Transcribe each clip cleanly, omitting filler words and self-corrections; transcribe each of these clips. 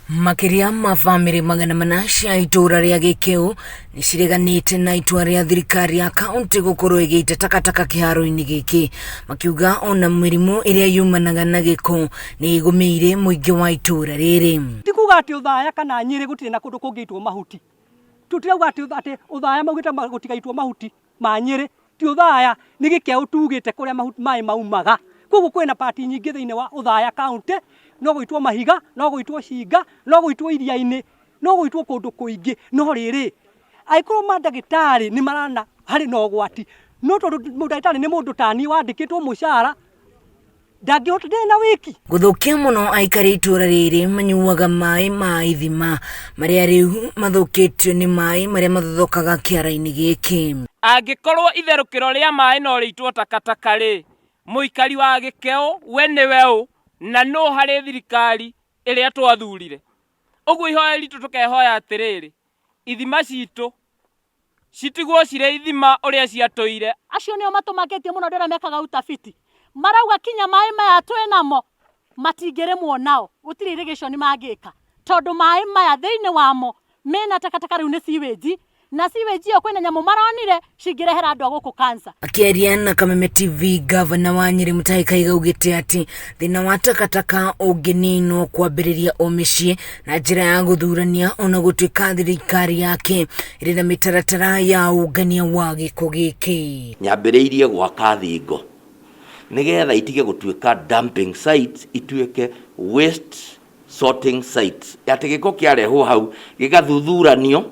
Makĩria ma bamĩrĩ 400 cia itũũra rĩa Gĩkĩũ nĩ cireganĩte na itua rĩa thirikari ya kaunti gũkorwo ĩgĩite takataka kĩharo-inĩ gĩkĩ, makiuga ona mĩrimũ ĩrĩa yumanaga na gĩko nĩ ĩgũmĩire mũingĩ wa itũũra rĩrĩ. Ti kuga atĩ Othaya kana Nyĩrĩ gũtirĩ na kũndũ kũngĩitwo mahuti. Tũtirauga atĩ atĩ Othaya maugĩte gũtigaitwo mahuti ma Nyĩrĩ, ti Othaya, nĩ Gĩkĩaũ tugĩte kũrĩa mahuti maĩ maumaga. Koguo kwĩna part nyingĩ thĩinĩ wa Othaya county, no gũitwo mahiga, no gũitwo cinga, no gũitwo iria-inĩ, no gũitwo kũndũ kũingĩ. No rĩrĩ, angĩkorwo mandagĩtarĩ nĩ marona harĩ na ũgwati, no tondũ ndagĩtarĩ nĩ mũndũ taniĩ wandĩkĩtwo mũcara, ndangĩhota ndarĩ na wĩki. Gũthũkia mũno aikari a itũũra rĩrĩ manyuaga maĩ ma ithima marĩa rĩu mathũkĩtio nĩ maĩ marĩa mathothokaga kĩara-inĩ gĩkĩ. Angĩkorwo itherũkĩro rĩa maĩ no rĩitwo takataka-rĩ, mũikari wa Gĩkeũ we nĩwe ũ na nũ harĩ thirikari ĩrĩa twathurire? Ũguo ihoya ritũ tũkehoya atĩrĩrĩ, ithima citũ citigwo cirĩ ithima ũrĩa ciatũire. Acio nĩo matũmakĩtie mũno andũ arĩa mekaga utafiti. Marauga kinya maĩ maya twĩ namo matingĩrĩmwo nao, gũtirĩ irrigation mangĩka tondũ maĩ maya thĩinĩ wamo mena takataka rĩu nĩ sewage na sewage ĩyo kwĩna nyamũ maronire cingĩrehera andũ a gũkũ cancer. Akĩaria na Kameme TV, Gavana wa Nyĩrĩ Mutahi Kahiga augĩte atĩ thĩna wa takataka ũngĩninwo kwambĩrĩria o mĩciĩ na njĩra ya gũthurania ona gũtuĩka thirikari yake ĩrĩ na mĩtaratara ya ũngania wa gĩko gĩkĩ. Nyambĩrĩirie gwaka thingo nĩgetha itige gũtuĩka dumping sites ituĩke waste sorting sites, atĩ gĩko kĩarehwo hau gĩgathuthuranio,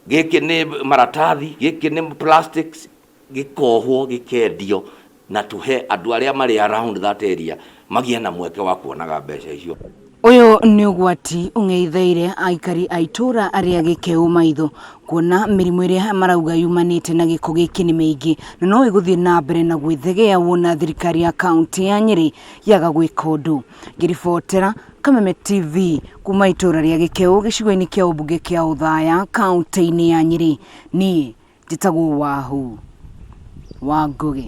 gĩkĩ nĩ maratathi, gĩkĩ nĩ plastics, gĩkohwo gĩkendio na tũhe andũ arĩa marĩ around that area magĩe na mweke wa kuonaga mbeca icio. Ũyũ nĩ ũgwati ũng'etheire aikari a itũra rĩa Gĩkĩũ maitho kuona mĩrimũ ĩrĩa marauga yumanĩte na gĩko gĩkĩ nĩ mĩingĩ na no ĩgũthiĩ na mbere na gwĩthegea wona thirikari ya kaunti ya Nyĩrĩ yaga gwĩka ũndũ. Ngĩribotera Kameme TV kuma itũra rĩa Gĩkĩũ gĩcigo-inĩ kĩa ũmbunge kĩa Othaya kaunti-inĩ ya Nyĩrĩ, niĩ njĩtagwo Wahu wa Ngũgĩ.